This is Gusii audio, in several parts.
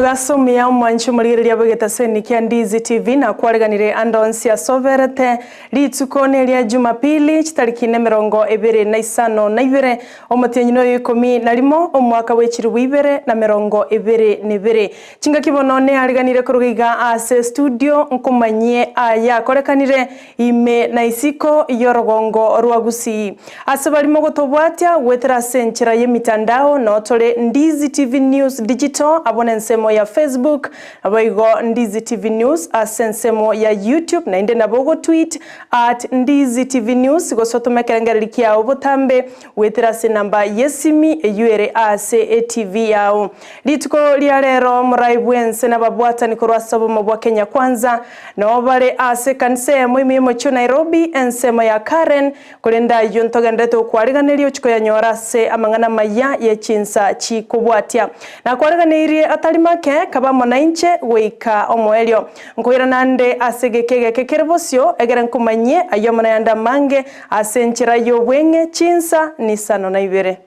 Omogaso omuya omwanche omorigereria bw'egetaseni kia Ndizi TV nakwareganire ande onsi ase oberete. Rituko neria Jumapili, chitariki nemerongo ebere na isano na ibere, omotienyi noyo ikomi na rimo, omwaka bwe chilifu ibere na merongo ebere na ebere. Chingaki bono neareganire koruga iga ase estudio nkomanyie aya akorekanire ime na isiko y'orogongo rwa Gusii. Ase barimo gotobwatia goetera ase enchera y'emitandao noo tore Ndizi TV News Digital abwo nensemo ya Facebook, naboigo Ndizi TV News ase ensemo ya YouTube naende nabo ogotweet at Ndizi TV News gose otome ekerengererio kiao botambe goetera ase enamba y'esimi eyio ere ase etv yao. Rituko ria rero morai bw'ense nababwatani korwa ase obomo bwa Kenya Kwanza noo bare ase ekanisa eyemo ime y'omochie o Nairobi ensemo ya Karen, korende ayio ntogenderete gokwariganeria ochie koyanyora ase amang'ana amaya ye chinsa chikobwatia. Nakwariganeirie atari make, kaba amo nainche goika omoerio. Nkoirana nde ase egeka egeke kere bosio, egere nkomanyie ayio amo nayande amange ase enchera y'obweng'e chinsa nisano na ibere.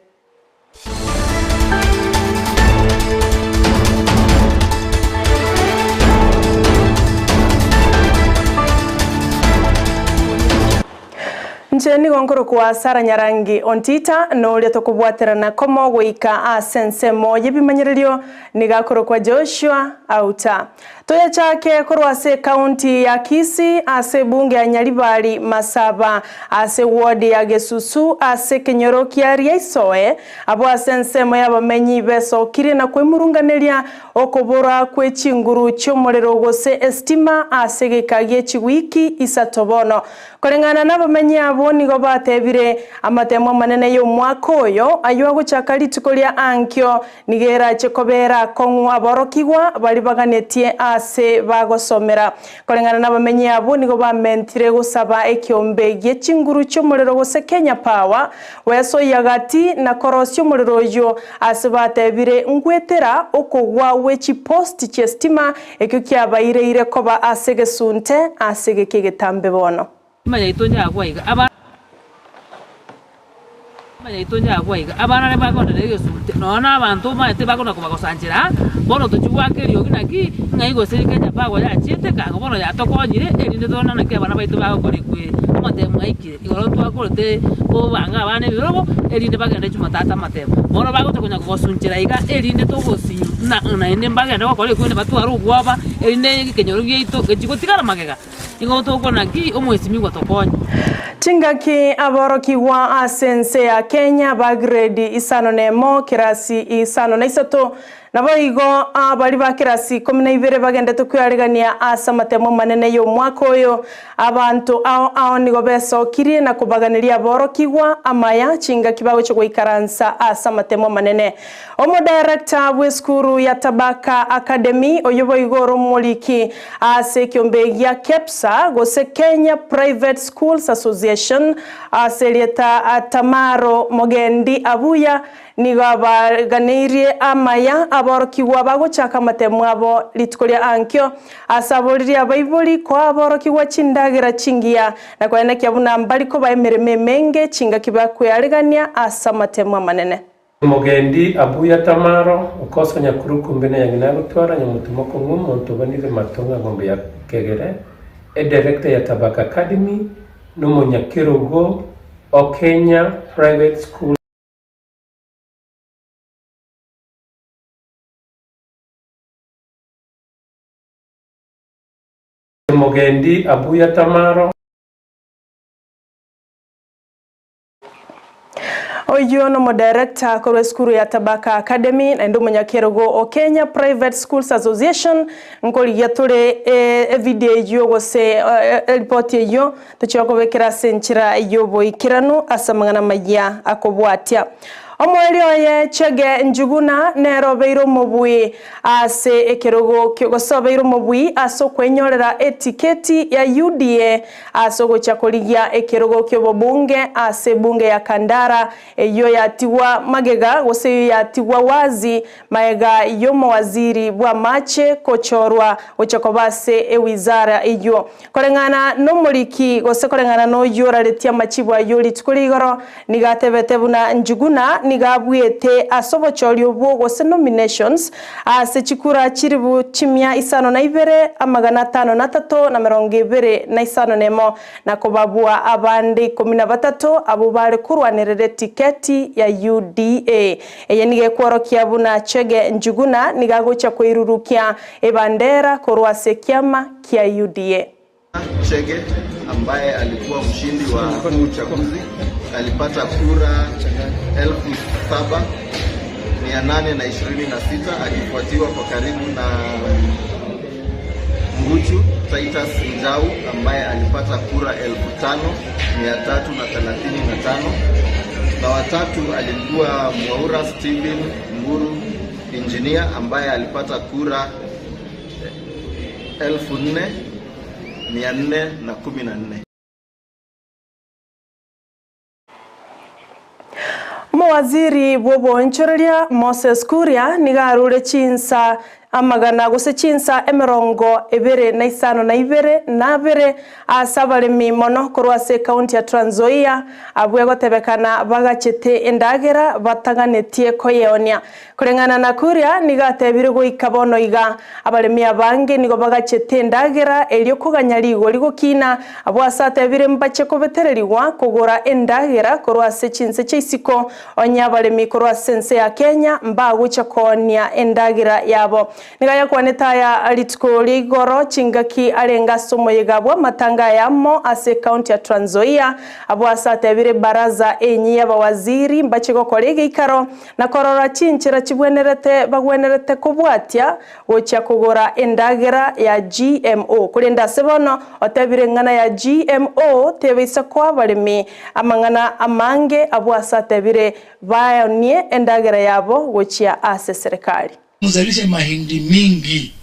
Inche nigo nkorokwa Sarah Nyarangi Ontita, na oria tokobwaterana komo goika ase ensemo y'ebimanyererio nigo akorokwa Joshua Auta. Toyachake korwa ase ekaunti ya Kisii ase ebunge ya Nyaribari Masaba ase eward ya Gesusu ase ekenyoro kia Riaisoe abwo ase ensemo y'abamenyi besokirie na kwemurunganeria okobora kwe chinguru chi'omorero gose estima ase egeka gie chiwiki isato bono. Koreng'ana nabamenyi abwo nigo batebire amatemo amanene y'omwaka oyo ayio agochaka rituko ria ankio Nigo erache kobeera akong'u aborokigwa baria baganetie aase bagosomera. Koreng'ana nabamenyi abwo nigo bamentire gosaba ekeombe gie chinguru chi'omorero gose Kenya Power gwesoyia gati na korosia omorero oyio ase batebire ngwetera okogwa gwe chiposti chi'estima ekio kiabaireire koba ase egesunte ase egeka egetambe bono. Nyuma yaito nyagwa iga, abana Nyuma yaito nyagwa iga, abana baria bakonera egesunte, nonya na abanto omanyete bakona kobagosanchera aa, bono tochia goaka eriogi naki, ng'ai gose Kenya Power yachiete kang'o bono yatokonyire, erinde torore naki abana baito bagokora ekweri. Amatemo aikire, igoro twakorete kobanga abana ebirogo, erinde bagende jumatatu amatemo. Bono bagocha konya kogosunchera iga, erinde togosinyu na naende mbagende gokora ekweri batware obwoba, erinde ekenyoro giaito gechie gotigara magega. Nigo tokona ki omwesimigwa tokonye? Chingaki aborokigwa ase ense ya Kenya ba grade isano nemo kerasi isano na isato naboigo baria ba kerasi ikomi na ibere bagendete kwearegania ase amatemo amanene y'omwaka oyo. Abanto ao ao nigo besokirie na kobaganeria aborokigwa amaya chingaki bagochia goikaransa ase amatemo amanene. Omodaerector bw'esukuru ya Tabaka Academy oyio boigo ore omoriki ase ekiombe gia KEPSA gose Kenya Private Schools Association ase erieta Tamaro Mogendi Abuya nigo abaganeirie amaya aborokigwa bagochaka amatemo abo rituko ria ankio ase aboririe abaibori koa aborokigwa chindagera chingiya na koenekia buna mbari koba emeremo emenge chingaki bakwearegania ase amatemo amanene. Omogendi abuya Tamaro, okosa nyakurukumbi na yang'ina agotwara nyamotumo kong'u omonto obanire mato ng'a ng'ombe ya kegere, edirector ya Tabaka Academy, na omonyakerogo o Kenya Private School. Omogendi abuya Tamaro. Oyio nomodirector korwa esukuru ya Tabaka Academy naende omonyakerogo o Kenya Private Schools Association nkorigia tore evideo eyio gose eripoti eyio tochia kobekera ase enchera yoboikeranu ase amang'ana amayia akobwatia. Omoerio oye Chege Njuguna nere obeire omobui ase ekerogo gose obeire omobui ase okwenyorera etiketi ya UDA Ase ogochia korigia ekerogo ki'obobunge ase ebunge ya Kandara, eyio yatigwa magega gose eyio yatigwa wazi magega y'omowaziri bw'amache kochorwa gochia koba ase ewizara eyio. Koreng'ana nomoriki gose koreng'ana noyio oraretie amachibu ayio rituko rigoro, nigo atebete buna Njuguna. nigo abuete ase obochori obwo gose nominations ase chikura chilifu chimia isano na ibere, amagana atano na atato, na merongo ebere, na isano nemo, na kobabua abande ikomi na batato abwo bare korwanerera etiketi ya UDA. Eye nigo ekworokia buna Chege Njuguna nigo agochia koirurukia ebandera korwa ase ekiama kia UDA. Chege ambaye alikuwa mshindi wa huu uchaguzi alipata kura 7826 akifuatiwa kwa karibu na Nguchu Titus Njau ambaye alipata kura 5335 na watatu alikuwa Mwaura Steven Mburu engineer ambaye alipata kura 4414. Omowaziri bw'oboonchoreria Moses Kuria nigo arure chinsa amagana gose chinsa emerongo ebere na isano na ibere na abere ase abaremi mono korwa ase ekaunti ya Trans Nzoia abwo egotebekana bagachete endagera bataganetie koyeonia. Koreng'ana na Kuria nigo atebire goika bono iga abaremi abange nigo bagachete endagera erio koganya rigori gokina abwo ase atebire mbache kobetererigwa kogora endagera korwa ase chinse chia isiko onye abaremi korwa ase ense ya Kenya mbagocha koonia endagera yabo. Nigo ayakwanete aya rituko ria igoro chingaki arenge ase omoyega bw'amatanga ayamo ase ekaunti ya Trans Nzoia, abwo ase atebire ebaraza enyi y'abawaziri mbache gokora egeikaro na korora chinchera chibwenerete bagwenerete kobwatia gochia kogora endagera ya GMO. Korende ase bono otebire eng'ana ya GMO tebaisa koa abaremi amang'ana amange abwo ase atebire baeonie endagera yabo gochia ase eserekari. Muzalishe mahindi mingi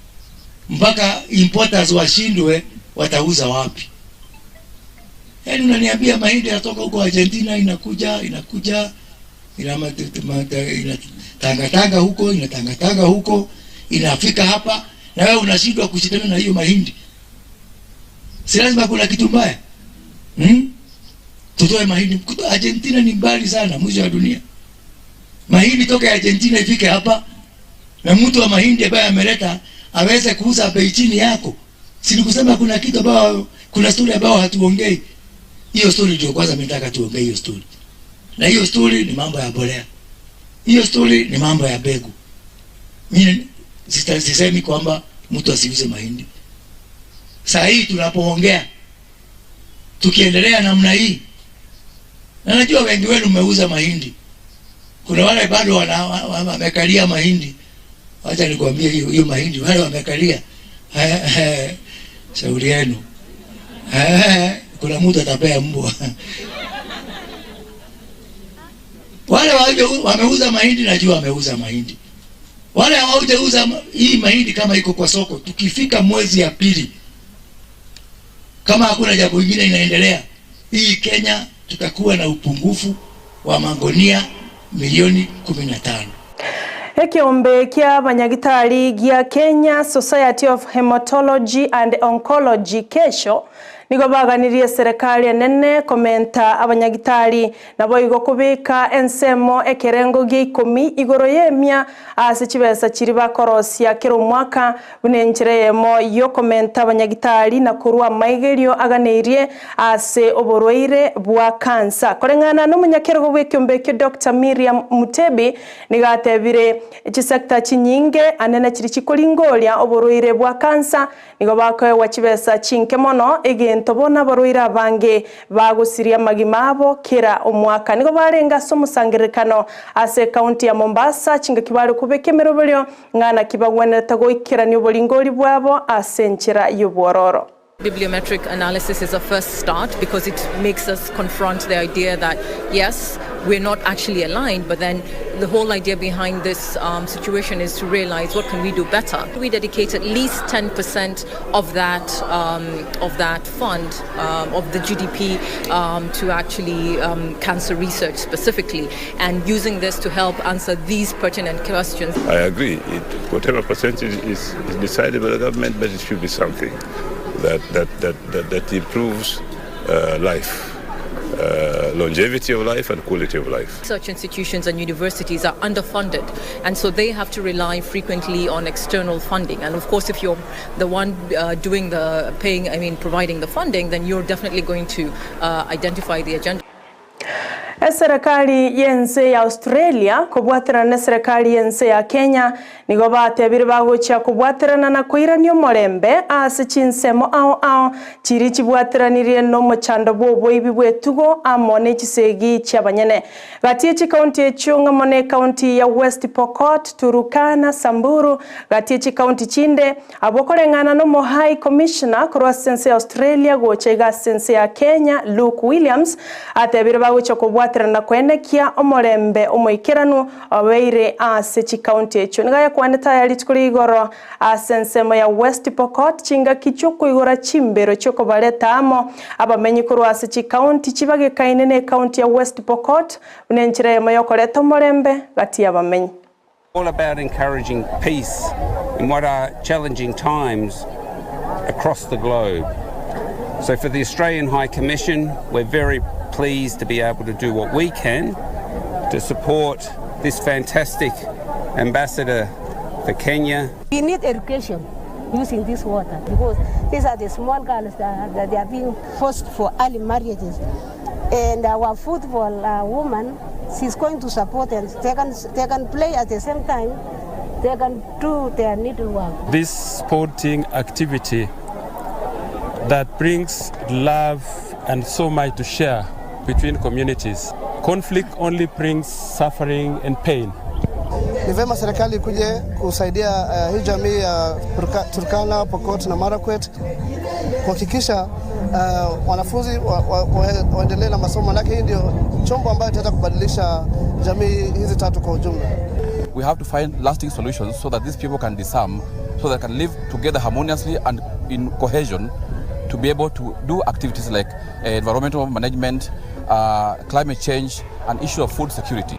mpaka importers washindwe watauza wapi. Yaani unaniambia mahindi yanatoka huko Argentina inakuja inakuja inatangatanga huko inatangatanga huko inafika hapa, na wewe unashindwa kushindana na hiyo mahindi. Si lazima kuna kitu mbaya hmm? Tutoe mahindi Argentina ni mbali sana, mwisho wa dunia. Mahindi toka Argentina ifike hapa na mtu wa mahindi ambaye ameleta aweze kuuza bei chini yako. Si ni kusema kuna kitu ambayo, kuna story ambayo hatuongei. Hiyo story ndio kwanza mimi nataka tuongee hiyo story. Na hiyo story ni mambo ya bolea. Hiyo story ni mambo ya mbegu. Mimi sisemi kwamba mtu asiuze mahindi. Saa hii tunapoongea, tukiendelea namna hii, na najua wengi wenu mmeuza mahindi. Kuna wale bado wamekalia mahindi. Wacha nikwambie hiyo hiyo mahindi wale wamekalia. Shauri yenu. Kuna mtu atapea mbwa. Wale wameuza mahindi najua wameuza mahindi. Wale hawajauza hii mahindi kama iko kwa soko, tukifika mwezi ya pili kama hakuna jambo lingine inaendelea, hii Kenya tutakuwa na upungufu wa magunia milioni 15. Ekeombe kia abanyagitari gia Kenya Society of Hematology and Oncology kesho nigo baganirie serikali enene komenta abanyagitari naboigo kobeka ensemo ekerengo gia ikomi igoro y'emia ase chibesa chiri bakorosia kera omwaka buna enchera eyemo yokomenta abanyagitari na korwa amaigerio aganeirie ase oborwaire bwa cancer. Koreng'ana na omonyakerogo bwa ekeombe ekio Doctor Miriam Mutebi nigo atebire chisector chinyinge anene chiri chikoringoria oborwaire bwa cancer nigo bakoegwa chibesa chinke mono egento bono abarwaire abange bagosiria amagima abo kera omwaka. Nigo barenge ase omosangererekano ase ekaunti ya Mombasa chingaki bare kobeka emeroberio ng'a naki bagwenerete goikerania oboringori bwabo ase enchera y'obwororo. Bibliometric analysis is a first start because it makes us confront the idea that, yes, we're not actually aligned, but then the whole idea behind this situation is to realize what can we do better. We dedicate at least 10% of that fund, of the GDP, to actually cancer research specifically, and using this to help answer these pertinent questions. I agree. Whatever percentage is decided by the government, but it should be something that improves life. uh, longevity of life and quality of life. Such institutions and universities are underfunded, and so they have to rely frequently on external funding. And of course, if you're the one uh, doing the paying, I mean, providing the funding, then you're definitely going to uh, identify the agenda. Eserekari y'ense ya Australia kobwaterana na eserekari y'ense ya Kenya nigo batebire bagochia kobwaterana na koirania omorembe ase chinsemo ao ao chiri chibwateranirie na omochando bwa oboibi bwa etugo amo na echisegi chiabanyene. Gati ye chikaunti echio ng'amo na ekaunti ya West Pokot, Turukana, Samburu gati ye chikaunti chinde abwo koreng'ana na omo High Commissioner korwa ase ense ya Australia gocha iga ase ense ya Kenya Luke Williams atebire bagochia kobwaterana koenekia omorembe omoikeranu obeire ase chikaunti echio. Niga yakwanete aya rituko ria igoro ase ensemo ya West Pokot chingaki chiokoigora chimbero chiokobareta amo abamenyi korwa ase chikaunti chibagekaine na ekaunti ya West Pokot buna enchera eyemo yokoreta omorembe gati y'abamenyi. All about encouraging peace in what are challenging times across the globe. So for the Australian High Commission, we're very pleased to be able to do what we can to support this fantastic ambassador for Kenya. We need education using this water because these are the small girls that, that they are being forced for early marriages. And our football woman, she's going to support and they can, they can play at the same time. They can do their needlework. This sporting activity that brings love and so much to share between communities. Conflict only brings suffering and pain. Ni vema serikali ikuje kusaidia uh, hii jamii ya uh, Turkana, Pokot na Marakwet kuhakikisha uh, wanafunzi waendelee wa, wa, na masomo, manake hii ndio chombo ambayo itaweza kubadilisha jamii hizi tatu kwa ujumla. We have to find lasting solutions so that these people can disarm, so they can live together harmoniously and in cohesion to be able to do activities like uh, environmental management, uh, climate change, and issue of food security.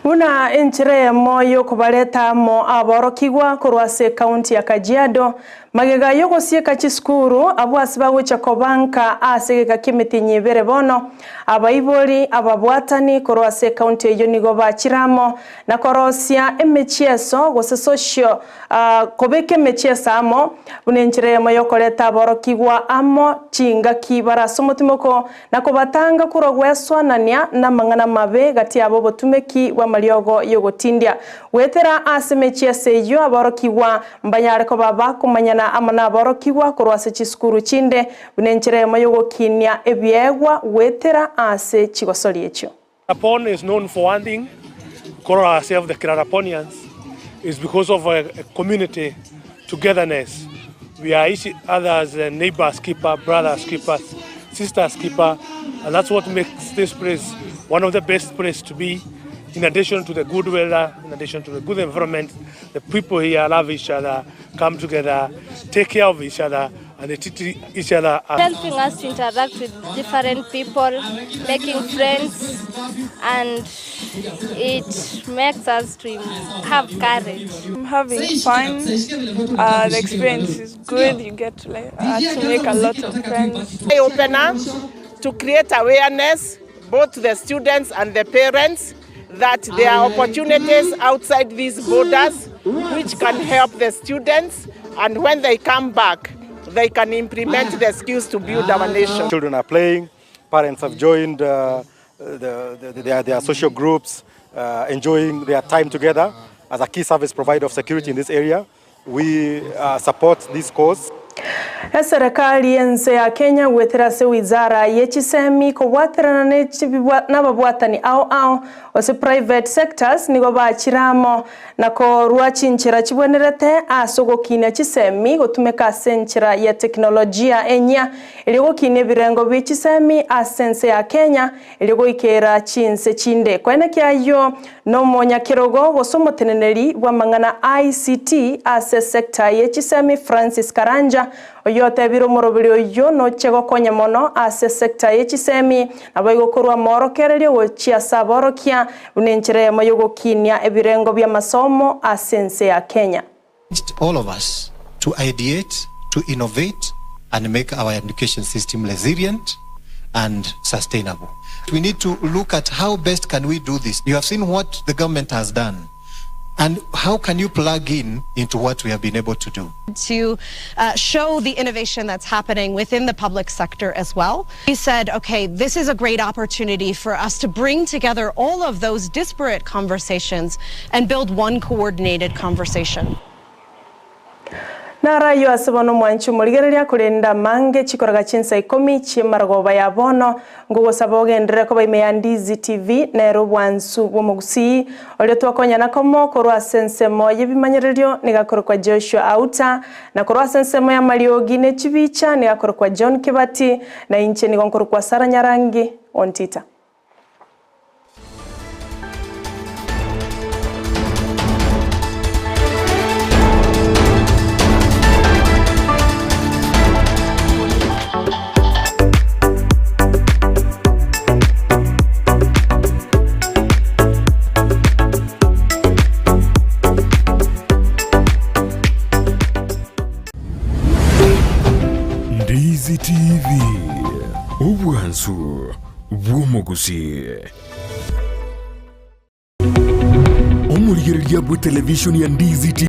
Buna enchera eyemo yokobareta amo aborokigwa korwa ase ekaunti ya Kajiado magega yogosieka chisukuru abwo ase bagocha kobanka ase egeka kia emitinyi ebere bono abaibori ababwatani korwa ase ekaunti eywo nigo bachire amo na korosia emechieso gose social uh, kobeka emechieso amo buna enchera eyemo yokoreta aborokigwa amo chingaki barase omotimoko na kobatanga korwa gweswanania na amang'ana mabe gati yabo obotumeki bwa amariogo yogotindia gwetera ase emechieso eywo aborokigwa mbanyare koba bakomanyana amo na aborokigwa korwa ase chisukuru chinde buna enchera eyemo yogokinia ebiegwa gwetera ase chigosori echio. Kerarapon is known for one thing, call ourselves the Keraraponians, is because of a, a community togetherness. We are each other's uh, neighbors keeper, brothers keepers, sisters keeper, and that's what makes this place one of the best places to be. In addition to the good weather, in addition to the good environment, the people here love each other, come together, take care of each other, and they treat each other. Helping us to interact with different people, making friends, and it makes us to have courage. I'm having fun. The experience is good. You get to, like, to make a lot of friends. Eye opener to create awareness both to the students and the parents that there are opportunities outside these borders which can help the students, and when they come back they can implement the skills to build our nation. Children are playing, parents have joined the, their, their social groups, enjoying their time together. As a key service provider of security in this area, we support this cause. Eserekari y'ense ya Kenya gwetera ase wizara ye chisemi kobwaterana n'ababwatani ao ao ase private sectors nigo bachire amo na korwa chinchera chibwenerete ase ogokinia chisemi gotumeka ase enchera ya teknolojia enya eri gokinia ebirengo bia chisemi ase ense ya Kenya eri goikera chinse chinde koenekia aywo na omonyakerogo gose omoteneneri bwa amang'ana ICT ase sector ye chisemi Francis Karanja oyo otebire omoroberi oyo noche gokonya mono ase sector ye chisemi nabo igokorwa morokererio gochia ase aborokia buna enchera eyemo yogokinia ebirengo bia masomo ase ense ya Kenya. All of us to ideate, to innovate, and make our education system resilient and sustainable. We need to look at how best can we do this. You have seen what the government has done. And how can you plug in into what we have been able to do? To show the innovation that's happening within the public sector as well. We said, okay, this is a great opportunity for us to bring together all of those disparate conversations and build one coordinated conversation. Narayo ase bono omwanchi omorigereria korenda mange chikoraga chinsa ikomi chi'emarogoba ya bono ngogosaba ogenderere koba ime ya Ndizi TV nero obwansu bw'omogusii oria twakonyana komo korwa ase ensemo y'ebimanyererio nigakorokwa Joshua Auta na korwa ase ensemo ya mariogi ne chibicha nigakorokwa John Kibati na inche nigo nkorokwa Sarah Nyarangi Ontita. Ndizi TV, obwansu bw'omogusii. Omorigereria bwe television ya Ndizi TV.